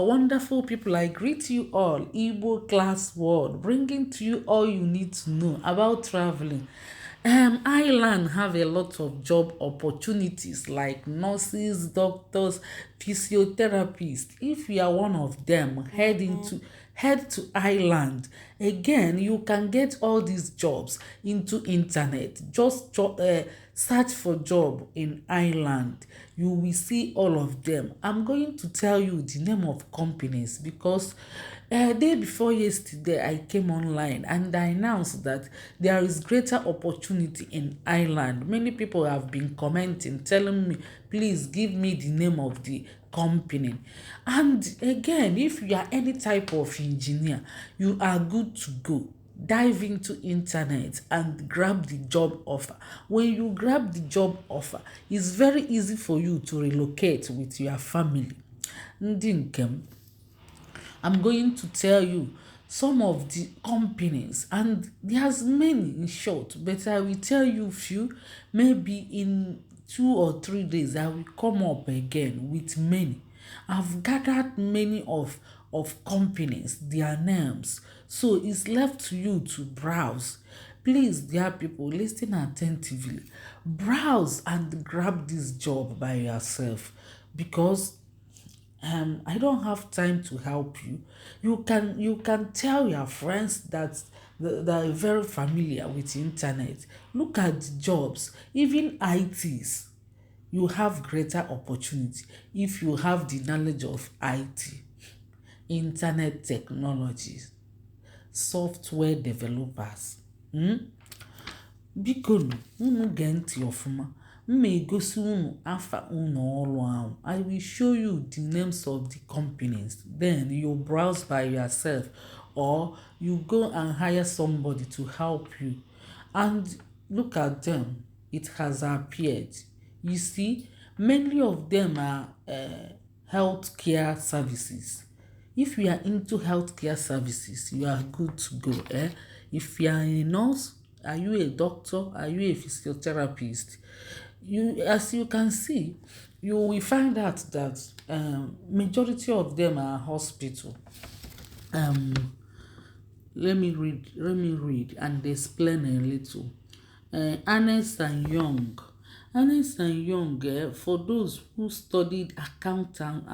Wonderful people, I greet you all. Igbo Class World, bringing to you all you need to know about traveling. Ireland have a lot of job opportunities like nurses, doctors, physiotherapists. If you are one of them, head to Ireland. Again, you can get all these jobs into internet. Just search for job in Ireland. You will see all of them. I'm going to tell you the name of companies because day before yesterday I came online and I announced that there is greater opportunity in Ireland. Many people have been commenting, telling me, "Please give me the name of the company." And again, if you are any type of engineer, you are good to go. Dive into internet and grab the job offer. When you grab the job offer, it's very easy for you to relocate with your family. Ndị nke m, I'm going to tell you some of the companies, and there's many in short, but I will tell you few. Maybe in 2 or 3 days I will come up again with many. I've gathered many of companies, their names, so it's left to you to browse. Please, dear people, listen attentively. Browse and grab this job by yourself because I don't have time to help you. You can tell your friends that are very familiar with internet. Look at the jobs, even ITs. You have greater opportunity if you have the knowledge of IT, internet technologies, software developers. Biko nụ, unu gee ntị ọfụma. M ma egosi unu afa ụlọ ọrụ ahụ. I will show you the names of the companies. Then you browse by yourself or you go and hire somebody to help you. And look at them. It has appeared. You see, many of them are healthcare services. If you are into healthcare services, you are good to go. Eh? If you are a nurse, are you a doctor? Are you a physiotherapist? As you can see, you will find out that majority of them are hospital. Let me read. Let me read and explain a little. Ernst and Young. Ernst and Young, for those who studied accounting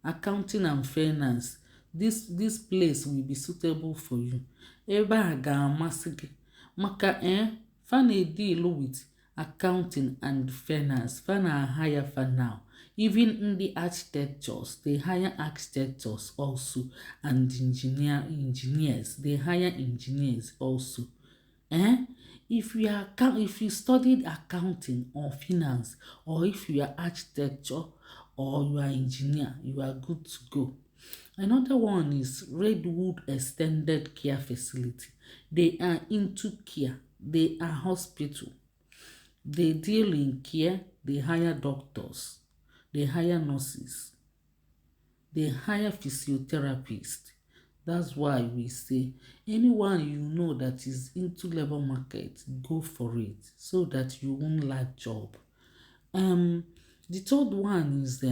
and finance, this place will be suitable for you. Ebe a ga-amasị gị maka fa na-deal with accounting and finance. Fa na-hire fa now. Even ndị architectures, they hire architects also, and engineers, they hire engineers also. Eh? If you studied accounting or finance, or if you are architecture or you are engineer, you are good to go. Another one is Redwood Extended Care Facility. They are into care. They are hospital. They deal in care. They hire doctors. They hire nurses. They hire physiotherapists. That's why we say anyone you know that is into labor market, go for it so that you won't lack job. The third one is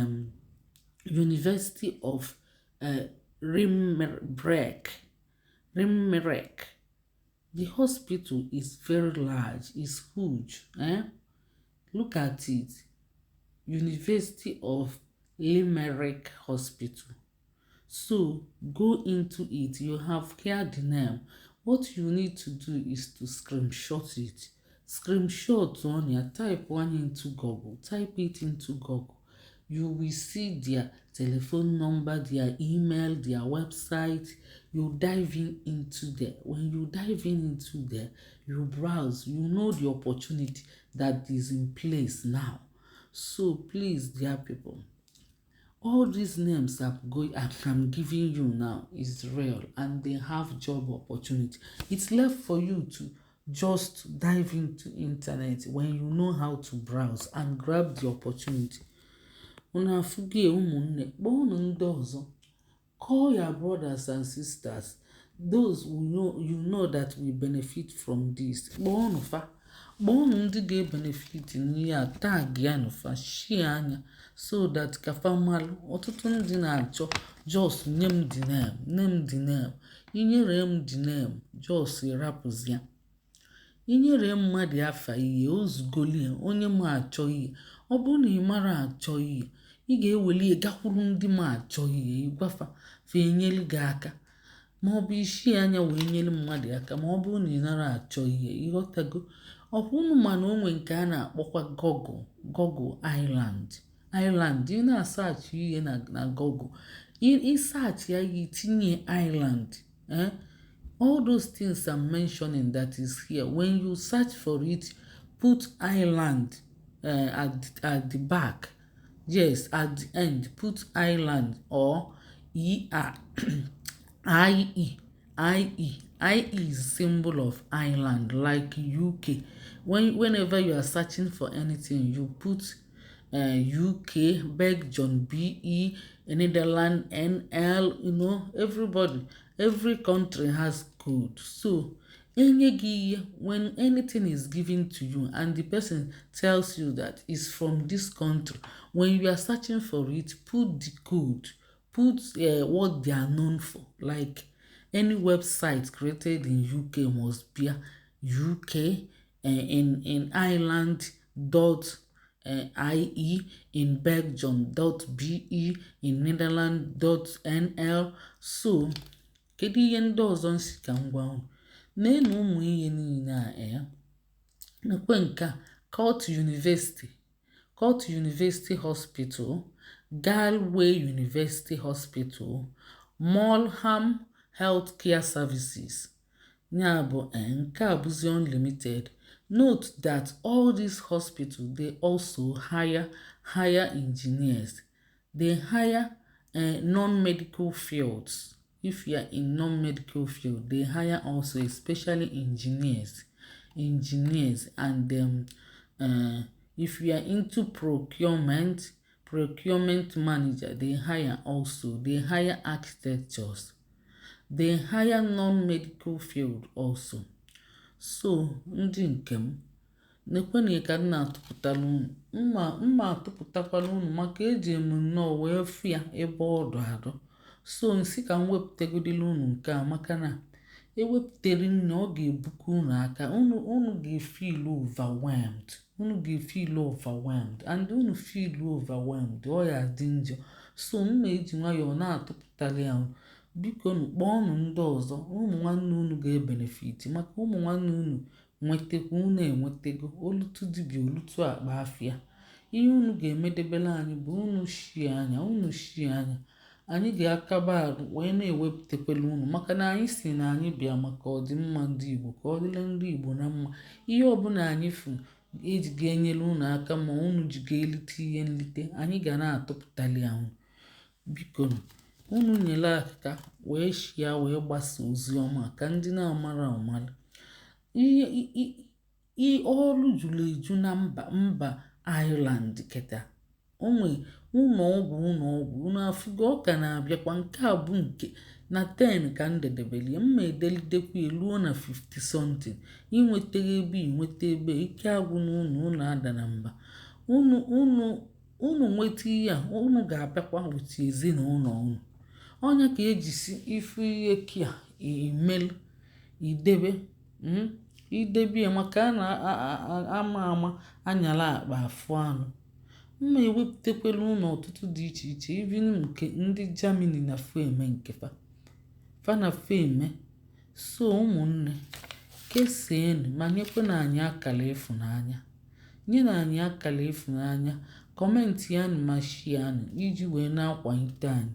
University of Limerick. Limerick. The hospital is very large, it's huge. Eh? Look at it. University of Limerick Hospital. So go into it. You have heard the name. What you need to do is to screenshot it. Screenshot on your type one into Google. Type it into Google. You will see their telephone number, their email, their website. You dive in into there. When you dive in into there, you browse. You know the opportunity that is in place now. So please, dear people, all these names I'm giving you now is real and they have job opportunity. It's left for you to just dive into internet when you know how to browse and grab the opportunity. Unu afụgo, ụmụnne, kpọọnụ ndị ọzọ. Call your brothers and sisters, those who know you know that will benefit from this. Kpọọnụ fa. Kpọọnụ ndị ga-ebenefit n'ihe a, tag ya nụ fa, share anya so that ka fa malụ. Ọtụtụ ndị na-achọ, just nye m the name, nye m the name. Inyere m the name, just rapụzia. Inyere mmadụ afa ihe ozugolie. Onye ma achọ ihe, ọ bụrụ na ị mara achọ ihe, ị ga-eweli ya gakwuru ndị ma achọ ihe, ịgwafa fa enyelu gị aka, ma ọ bụ isi anya wee nyere mmadụ aka, ma ọ bụrụ na ị nara achọ ihe. Ịghọtago? Ọkwa unu ma na onwe nke a na-akpọkwa Google, Google Ireland. Ireland, ị na-asearchị ihe na Google, ịsearchị ya, ihe itinye Ireland, eh? All those things I'm mentioning that is here, when you search for it, put Ireland at the back. Yes, at the end, put Ireland or E R I E I E. I E is symbol of Ireland, like UK. Whenever you are searching for anything, you put UK, Belgium BE, Netherlands NL. Everybody, every country has code. So enye gị ihe, when anything is given to you and the person tells you that it's from this country, when you are searching for it, put the code, put what they are known for. Like any website created in UK must be UK, in Ireland dot IE, in Belgium dot BE, in Netherlands dot NL. So kedu ihe ndị ọzọ nsi ka m gwa unu? Neenụ ụmụ ihe niile a ya nekwe nke a: Cork University, Cork University Hospital, Galway University Hospital, Mulham Healthcare Services. Ya bụ nke a bụzi unlimited. Note that all these hospitals, they also hire engineers. They hire non-medical fields. If you are in non-medical field, they hire also, especially engineers. And if you are into procurement, procurement manager, they hire also. They hire architectures. They hire non-medical field also. So ndị nke m, nekwenụ ka m na-atụpụtara unu mma mma atụpụtakwala unu, maka eji m nnọọ wee fụ ya ebe ọdụ adọ. So nsị ka m wepụtagodila unu nke a, maka na ewepụtara nne ọ ga-ebukọ unu aka. Unu ga-efeel overwhelmed, unu ga-efeel overwhelmed, and unu feel overwhelmed, ọ ya dị njọ. So m na-eji nwayọọ na-atụpụtara ya unu. Biko nu, kpọọnụ ndị ọzọ, ụmụ nwanne unu ga-ebenefit, maka ụmụ nwanne unu nwetakwa, unu enwetego olutu dibịa olutu akpa afịa. Ihe unu ga-emedebere anyị bụ unu shie anya, unu shie anya, anyị ga-akaba arụ wee na-ewepụtakwala unu, maka na anyị si na anyị bịa maka ọdịmma ndị Igbo, ka ọ dịrị ndị Igbo na mma. Ihe ọbụla anyị fụ eji ga-enyere unu aka, ma unu ji ga-elite ihe nlite, anyị ga na-atụpụtali ya unu. Biko unu nyere aka wee share, wee gbasa ozi ọma ka ndị na-amara amara. Ihe ọrụ juru eju na mba Ireland kịta. Onwe ụlọ ọgwụ, ụlọ ọgwụ unu afụgo, ọ ka na-abịakwa. Nke a bụ nke na 10 ka m dedebelie mma, edelidekwa eluo na 50 something. Inwetaghị ebe inweta ebe ike agwụ n'ụlọ unu, ada na mba. Unu nweta ihe a, unu ga-abịakwa with ezinụlọ unu. Ọnya ka ejisi ifu ihe kia imelu idebe idebe ya, maka a na-ama ama anyala akpa afụ anụ. Mma ewepụtakwala unu ọtụtụ dị iche iche, even nke ndị Germany na fu eme, nke fa na fu eme. So ụmụnne, kesaenụ ma nyekwanụ anyị akara ịfụnanya, nyenụ anyị akara ịfụnanya, comment yanụ ma sharenụ, iji wee na-akwalite anyị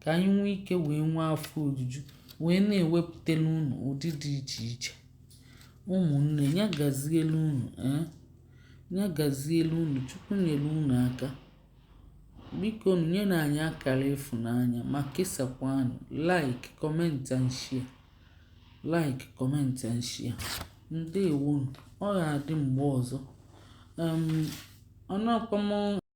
ka anyị nwee ike wee nwee afọ ojuju wee na-ewepụtara unu ụdị dị iche iche. Ụmụnne, ya gazielu unu, ee, ya gazielu unu. Chukwu nyere unu aka. Biko nyenụ anyị akara ịfụnanya ma kesakwanụ. Like, comment and share, like, comment and share. Ndewonu. Ọ ga-adị mgbe ọzọ. Ọnụakwa m.